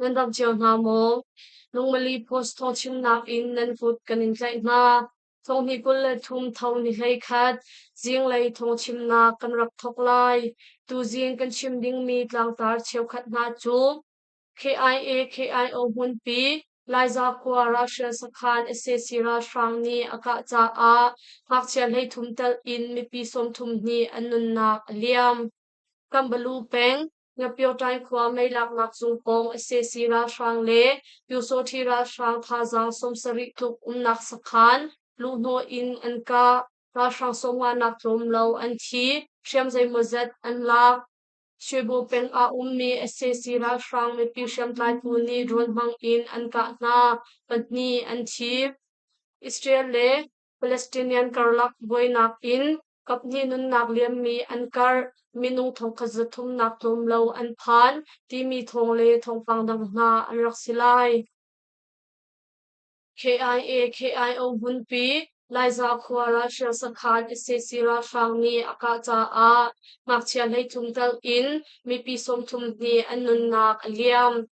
Nan dam cio hna maw? Lungmali Post thawngchimnak in nan kut kan in tlaih hna. Thonghnih 23 tho ni 11 zinglei thawngchimnak kan rak thawk lai. Tuzing kan chim dingmi tlangtar cheukhat hna cu KIA KIO hmunpi Laiza khua ralhrial sakhan sac ralhrang nih a kah caah ngakchia 33 telh in mipi 30 nih an nunnak a liam. Kambalu peng, Ngapyotai khua meilaknak zung pawng sac ralhrang le Pyusawhti ralhrang thazaang 70 tluk umnak sakhan luhhnawh in an kah. Ralhrang 50 nak tlawm lo an thi, hriam zeimawzat an lak. Shwebo peng ah ummi sac ralhrang mipi hriamtlai phu nih drone hmang in an kah hna, pahnih an thi. Israel le Palestinian karlak buainak in kaphnih nunnak liammi an karh, minung thongkhat zathumnak tlawm lo an phan timi thawng le thawngpang dang hna an rak si lai. KIA KIO hmunpi Laiza khua ralhrial sakhan sac ralhrang nih a kah caah ngakchia 33 telh in mipi 30 nih an nunnak a liam.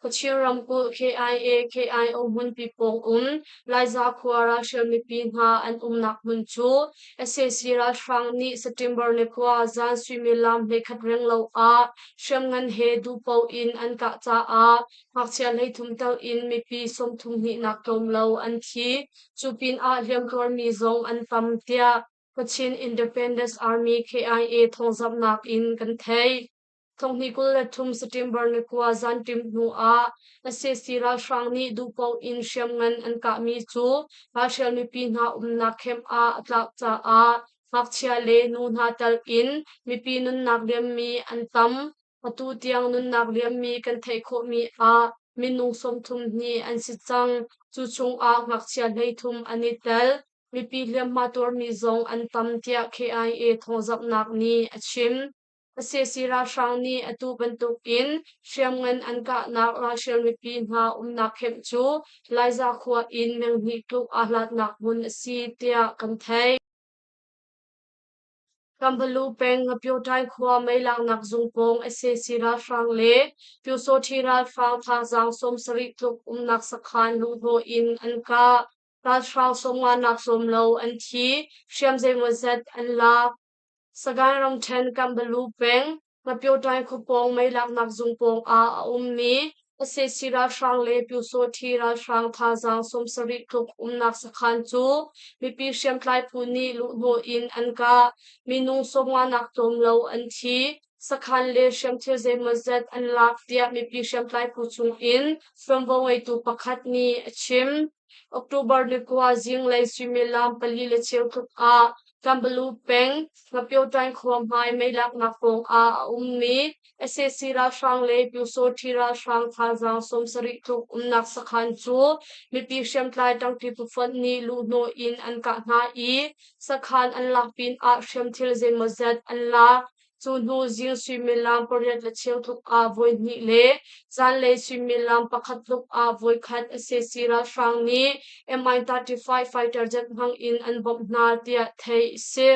Kachin ramkulh KIA KIO hmunpi pawng um Laiza khua ralhrial mipi hna an umnak hmun cu sac ralhrang nih September ni 9 zan suimilam 11 renglo ah hriamngan he duhpoh in an kah caah ngakchia 33 telh in mipi 32 nak tlawm lo an thi. Cu pinah hliamtuarmi zong an tam tiah Kachin Independence Army KIA thawngzamhnak in kan theih. Thonghnih 23 September ni 9 zanṭim hnu ah sac ralhrang nih duhpoh in hriamngan an kahmi cu ralhrial mipi hna umnak camp ah a tlak caah ngakchia le nu hna telh in mipi nunnak liammi an tam. Atu tiang nunnak liammi kan theih khawhmi ah minung 32 an si cang. Cu chungah ngakchia 33 an i tel. Mipi hliamhma tuarmi zong an tam tiah KIA thawngzamhnak nih a chim. Sac ralhrang nih atu bantukin hriamngan an kahnak ralhrial mipi hna umnak camp cu Laiza khua in menghnih tluk aa hlatnak hmun a si tiah kan theih. Kambalu peng Ngapyotai khua meilaknak zung pawng sac ralhrang le Pyusawhti ralhrang thazaang 70 tluk umnak sakhan luhhnawh in an kah. Ralhrang 50 nak tlawm lo an thi, hriam zeimawzat an lak. Sagaing ramṭhen Kambalu peng Ngapyotai khuapawng meilaknak zung pawng ah a ummi sac ralhrang le Pyusawhti ralhrang thazaang 70 tluk umnak sakhan cu mipi hriamtlai phu nih luhhnawh in an kah. Minung 50 nak tlawm lo an thi. Sakhan le hriamthil zeimawzat an lak tiah mipi hriamtlai phu chung in ṭuanvo ngeitu pakhat nih a chim. October ni 9 zinglei suimilam pali le cheu tluk ah Kambalu peng Ngapyotai khua hmai meilaknak pawng ah a ummi sac ralhrang le Pyusawhti ralhrang thazaang 70 tluk umnak sakhan cu mipi hriamtlai ṭangṭi phufonh nih luhhnawh in an kah hna i sakhan an lak pinah hriamthil zeimawzat an lak. Cu hnu zing suimilam pariat le cheu tluk ah voihnih le zanlei suimilam pakhat tluk ah voikhat sac ralhrang nih Mi-35 fighter jet hmang in an bawmh hna tiah theih a si.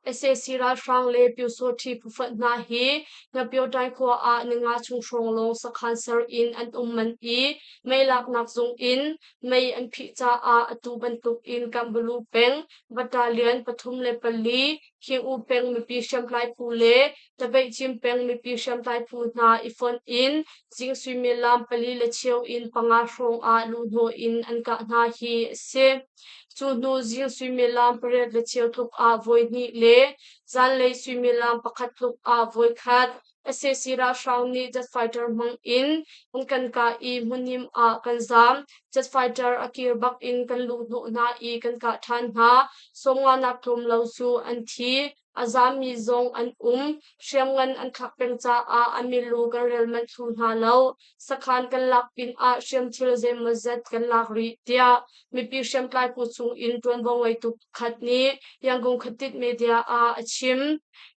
Sac ralhrang le Pyusawhti phufonh hna hi Ngapyotai khua ah ninga chung hrawng lawng sakhan ser in an um manh i mei laknak zung in mei an phih caah atu bantuk in Kambalu peng Battalion 3 le 4 Khingu peng mipi hriamtlai phu le Tabeihcim peng mipi hriamtlai phu hna i fonh in zing suimilam pali le cheu in panga hrawng ah luhhnawh in an kah hna hi a si. Cu hnu zing suimilam pariat le cheu tluk ah voihnih le zanlei suimilam pakhat tluk ah voikhat sac ralhrang nih jet fighter hmang in an kan kah i hmunhim ah kan zaam. Jet fighter a kir bak in kan luhhnawh hna i kan kah ṭhan hna. 50 nak tlawm lo cu an thi. A zaammi zong an um. Hriamngan an thlak peng caah a milu kan rel manh thlu hna lo. Sakhan kan lak pinah hriamthil zeimawzat kan lak rih, tiah mipi hriamtlai phu chung in ṭuanvo ngeitu pakhat nih Yangon khuatit media ah a chim.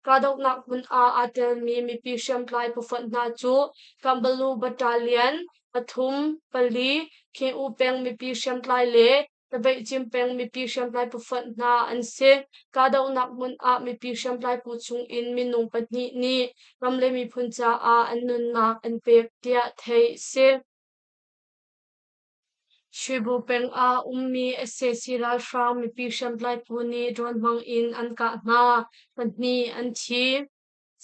Kahdohnak hmun ah aa telmi mipi hriamtlai phufonh hna cu Kambalu Battalion pathum, pali, Khin-U peng mipi hriamtlai le. Tabeihcim peng mipi hriamtlai phufonh hna an si. Kahdohnak hmun ah mipi hriamtlai phu chung in minung pahnih nih ram le miphun caah an nunnak an pek tiah theih a si. Shwebu peng ah ummi sac ralhrang mipi hriamtlai phu nih drone hmang in an kah hna. Pahnih an thi.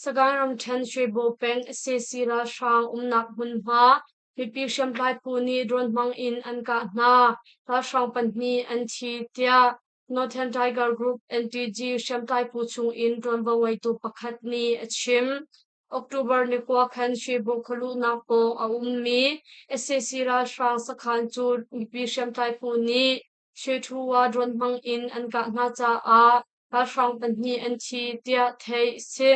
Sagaing ramṭhen Shwebu peng sac ralhrang umnak hmunhma mipi hriamtlai phu nih drone hmang in an kah hna. Ralhrang pahnih an thi tiah Northern Tiger Group NTG hriamtlai phu chung in ṭuanvo ngeitu pakhat nih a chim. October ni kua khan Shwebu khualuhnak pawng a ummi sac ralhrang sakhan cu mipi hriamtlai phu nih Shwethuwa drone hmang in an kah hna caah ralhrang pahnih an thi tiah theih a si.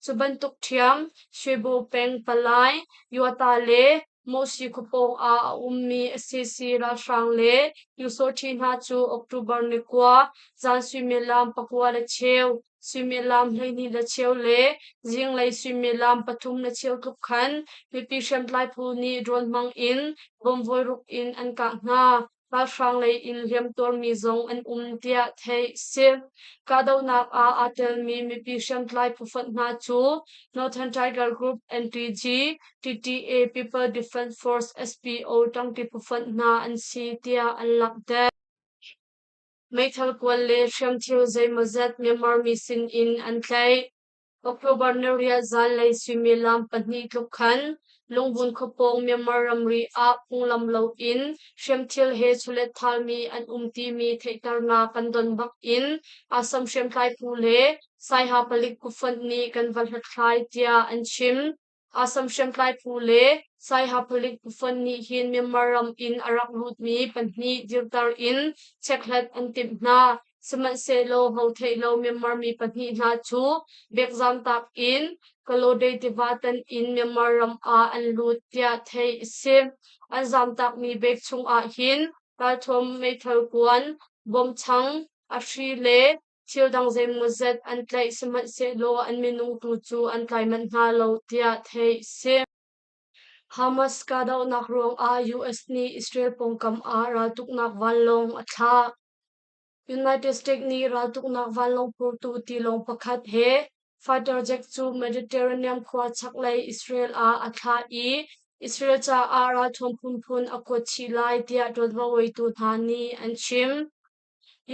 Cu bantuk ṭhiam Shwebo peng palai Yuata le Mawsi khuapawng ah a ummi sac ralhrang le Pyusawhti hna cu October ni kua zan suimilam pakua le cheu, suimilam 12 le cheu le zinglei suimilam pathum le cheu tluk khan mipi hriamtlai phu nih drone hmang in bomb voiruk in an kah hna. Ralhrang lei in hliamtuarmi zong an um tiah theih a si. Kahdohnak ah aa telmi mipi hriamtlai phufonh hna cu Northern Tiger Group NTG, TTA People Defense Force SPO ṭangṭi phufonh hna an si tiah an langhter. Meithal kual le hriamthil zeimawzat Myanmar mi sinin an tlaih. October niriat zanlei suimilam pahnih tluk khan Lungbun khuapawng Myanmar ramri ah phunglam loin hriamthil he chawlet thalmi an um timi theihternak kan don bak in Assam hriamtlai phu le Saiha palik phufonh nih kan va hlathlai tiah an chim. Assam hriamtlai phu le Saiha palik phufonh nih hin Myanmar ram in a rak lutmi pahnih dirter in chekhlat an timh hna. Sihmanhsehlaw ho theih lo Myanmar mi pahnih hna cu biakzamtak in Kalawday tiva tan in Myanmar ram ah an lut tiah theih a si. An zamtakmi bag chungah hin ralthuam meithal kuan, bawmchang, a hri le thil dang zeimawzat an tlaih sihmanhsehlaw an minung tu cu an tlai manh hna lo tiah theih a si. Hamas kahdohnak ruangah US nih Israel pawngkam ah raltuknak vanlawng a thlah. United States nih raltuknak vanlawng phurtu tilawng pakhat he fighter jet cu Mediterranean khua chaklei Israel ah a thlah i Israel caah ralthuam phunphun a kuat chih lai tiah ṭuanvo ngeitu hna nih an chim.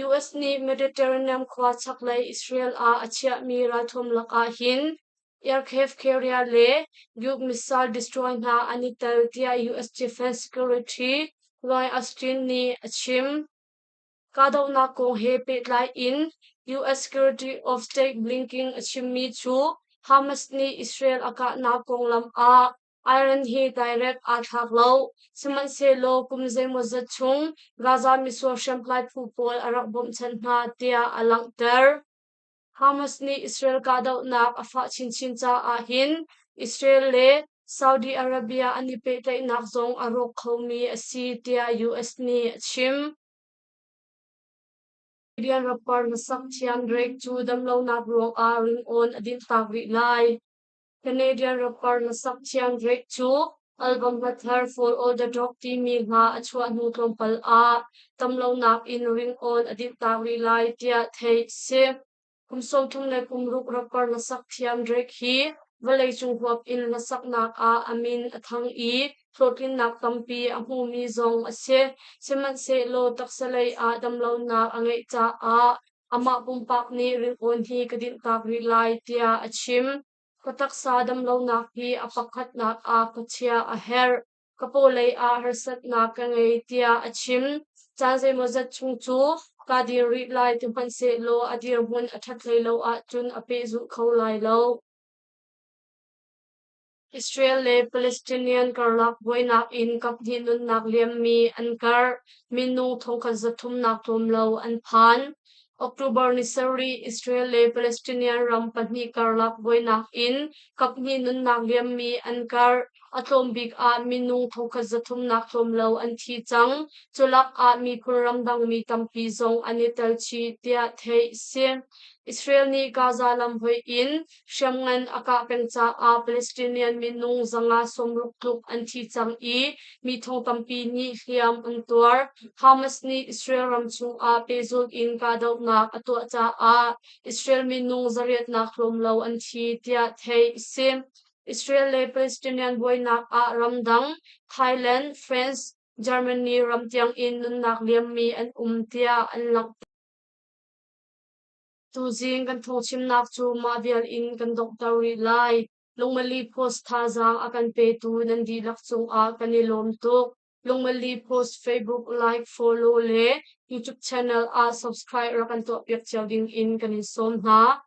US nih Mediterranean khua chaklei Israel ah a chiahmi ralthuam lakah hin aircraft carrier le Duke missile destroyer hna an i tel tiah US Defense Secretary Lloyd Austin nih a chim. Kahdohnak kong he pehtlai in US Secretary of State Blinken a chimmi cu Hamas nih Israel a kahnak konglam ah Iran hi direct aa thlak lo. Sihmanhsehlaw kum zeimawzat chung Gaza misual hriamtlai phu pawl a rak bawmhchanh hna tiah a langhter. Hamas nih Israel kahdohnak a fah chinchin caah hin Israel le Saudi Arabia an i pehtlaihnak zong a rawk khomi a si tiah US nih a chim. Canadian rapper hlasak thiam Drake cu damlonak ruangah ringawn a dinhtak rih lai. Canadian rapper hlasak thiam Drake cu album hla thar For All the Dog timi hla a chuah hnu tlawmpal ah damlonak in ringawn a dinhtak rih lai tiah theih a si. Kum 36 rapper hlasak thiam Drake hi vawleicung huap in hlasaknak ah a min a thang i hlawhtlinnak tampi a hmumi zong a si. Sihmanhsehlaw taksalei ah damlonak a ngeih caah amah pumpak nih ringawn hi ka dinhtak rih lai tiah a chim. Ka taksa damlonak hi a pakhatnak ah ka chiah a herh. Ka pawlei ah harsatnak ka ngei tiah a chim. Caan zeimawzat chung cu kaa dir rih lai ti hmanhsehlaw a dirhmun a ṭhat hlei lo ahcun a pehzulh kho lai lo. Israel le Palestinian karlak buainak in kaphnih nunnak liammi an karh. Minung thongkhat zathumnak tlawm lo an phan. October ni sarih Israel le Palestinian ram pahnih karlak buainak in kaphnih nunnak liammi an karh. A tlawm bik ah minung thongkhat zathumnak tlawm lo an thi cang. Culak ah miphun ramdangmi tampi zong an i tel chih tiah theih a si. Israel nih Gaza lam hoih in hriamngan a kah peng caah Palestinian minung 560 tluk an thi cang i mi thong tampi nih hliam an tuar. Hamas nih Israel ram chungah pehzulh in kahdohnak a tuah caah Israel minung 800nak tlawm lo an thi tiah theih a si. Israel le Palestinian buainak ah ramdang Thailand, France, Germany ram tiangin nunnak liammi an um tiah an langhter. Tuzing kan phungchimnak cu mah vial in kan donghter rih lai. Lungmali Post thazaang a kan petu nan dihlak cungah kan i lawm tuk. Lungmali Post Facebook like, follow le YouTube channel ah subscribe rak kan tuahpiak cio ding in kan in sawm hna.